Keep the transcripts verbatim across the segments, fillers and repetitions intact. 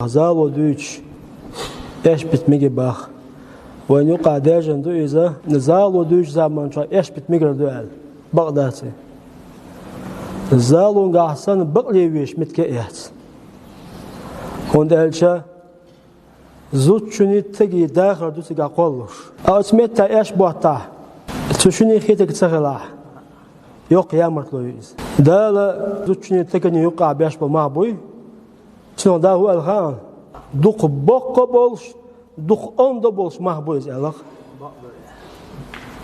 Зало дуьйцуш, эш бита мегар баха. Вайна юкъахь даьржина ду иза, зало дуьйцучу заманчохь эш бита мегар ду аьлла. Бакъ дац и. Залонгахь санна бакъ левеш меттиг а яц. ХӀунда аьлча зудчунний, стегий дахар ду цигахь кхоллалуш. Ткъа оцу меттехь эш боттахь, цу шиннан хетарг ца хилахь, йоккха ямартло ю иза. Дала зудчунний, стегий юккъехь беш болу мах буй, цунах Дала хӀун аьлла хаьа, дукха боккха а болуш, дукха онда а болуш мах бу иза аьлла.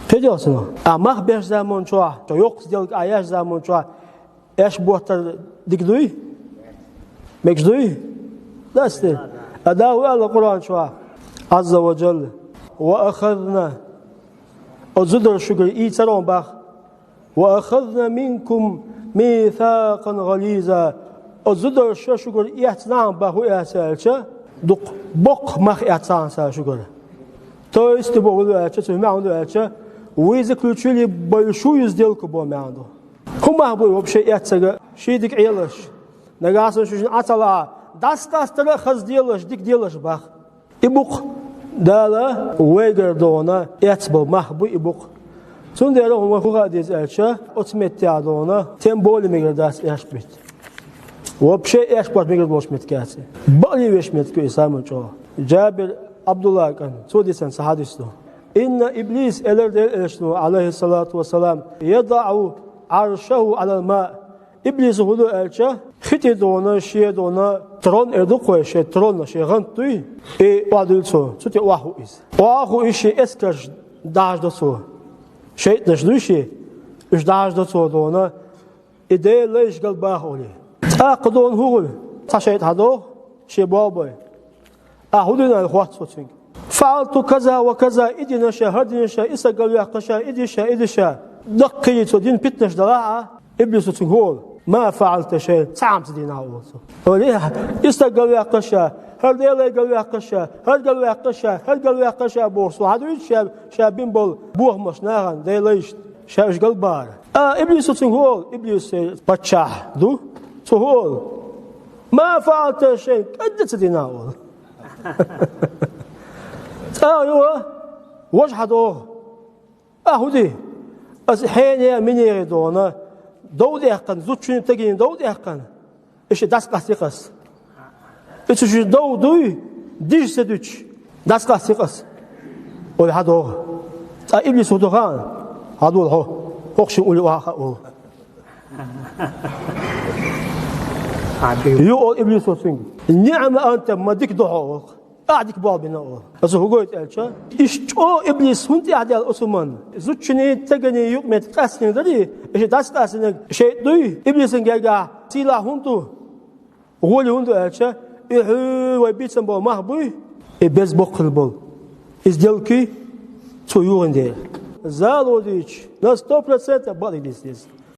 Кхидолу цунах. Ахьа мах беш заманчохь, йоккха сделка ахьа еш заманчохь, эш боттар дика дуй? Мегаш дуй? Дац те. Ткъа Дала хӀун аьлла Къуръан чохь, Азза ва Джалла: «Ва ахазна». Оцу зударша шуьгара ийцира боху. «Ва ахазна минкум мисакъан гӀализа». Оцу зударша шуьгара эцна боху, хӀун эцна аьлча, дукха боккха мах эцна цара шуьгара. То есть, боху хӀун ду аьлча, цуьнан маьӀна хӀун ду аьлча, вы заключили большую сделку боху маьӀна ду. ХӀун мах буй вообще эцнарг? Шен дика Ӏелаш. Нагахь санна шуьшинна Ӏа ца лаахь, дӀасакъастар а хаза делаш, дика делаш боху. И бу-кх Дала вайгара дохуна эцна болу мах буй и бу-кх. Цундела хӀума хӀун хаа деза аьлча, оцу меттехь дохуна, тем более мегар дац эш бита. Вообще эш битта мегар болуш меттиг яц и. Бакъ левеш меттиг ю и саман чӀогӀа. Джабир Абдулла кӀант, цо дийцина цхьа хьадис ду. «Инна иблис», элира Делан Элчано, Ӏалайхиссалату вассалам, «ядаӀу Ӏаршаху Ӏалал маъ». Иблисо хӀун ду аьлча, хи тӀе дохуна, шен дохуна, трон эр ду-кх вай, шен трон, шен гӀант дуй, и охьадуьллу цо, цу тӀе охьахуу иза. Охьахуу иза шен эскарш дӀахьаждо цо. ШайтӀанаш дуй шен, уьш дӀахьаждо цо дохуна, и Делан лайш галбаха олий. ТӀаккха дохуна хӀун хуьлу? Цхьа шайтӀа хьадоху шен болх бан. Ахьа хӀун дина аьлла хотту цо цуьнга. «ФаӀалту каза ва каза», и дина ша, хӀара дина ша, и стаг галваьккхина ша, и дина ша, и дина ша. Даккхий цо дина питанаш далахь а, иблисо цуьнга хӀун олу? «Ма фаӀалта шайъан», цхьа хӀума ца дина ахьа олу цо. Олий, и стаг галваьккхина ша, хӀара Делан лай галваьккхина ша, хӀара галваьккхина ша, хӀара галваьккхина ша бохуш, цо хьадуьйцу ша, ша бина болу бохамаш нахана, Делан лайшна, ша уьш галбахар. А иблисо цуьнга хӀун олу? Иблис паччахь ду, цо хӀун олу? «Ма фаӀалта шайъан», кӀадда ца дина ахьа олу. ЦӀа а йо, важа хьадоху. Ахьа хӀун ди? Аса хьенех, минех дохуна, дов даьккхина, зудчунний, стегий дов даьккхина. И ши дӀасакъастийра аса. И цу ши дов дуй, дижа ца дуьтуш, дӀасакъастийра аса. Олий хьадоху. Ткъа иблис хӀун ду хаьа? Хьадолу хьо. ХӀокху шин уллехь охьа а хаьа олу. Ю олу иблисо цуьнга. «НиӀма анта», ма дика ду хьо олу. Ахьа дика болх бина олу. Аса хӀун гойту аьлча, иштта чӀогӀа иблис хӀунда тӀехь даьлла оцу хӀуманна? Зудчунний, стегий юкъаметтиг къастийна дарий, и ши дӀасакъастийнарг шайтӀа дуй? Иблисан гергахь сийлахь хӀунда ду? ГӀоли хӀунда ду аьлча, и хьуьйра вай бийцина болу мах буй, и беза боккха хилла болу. Иза делкий, цо юхийна дела. Зало дийцича, на сто процентов бакъдерг дийца деза.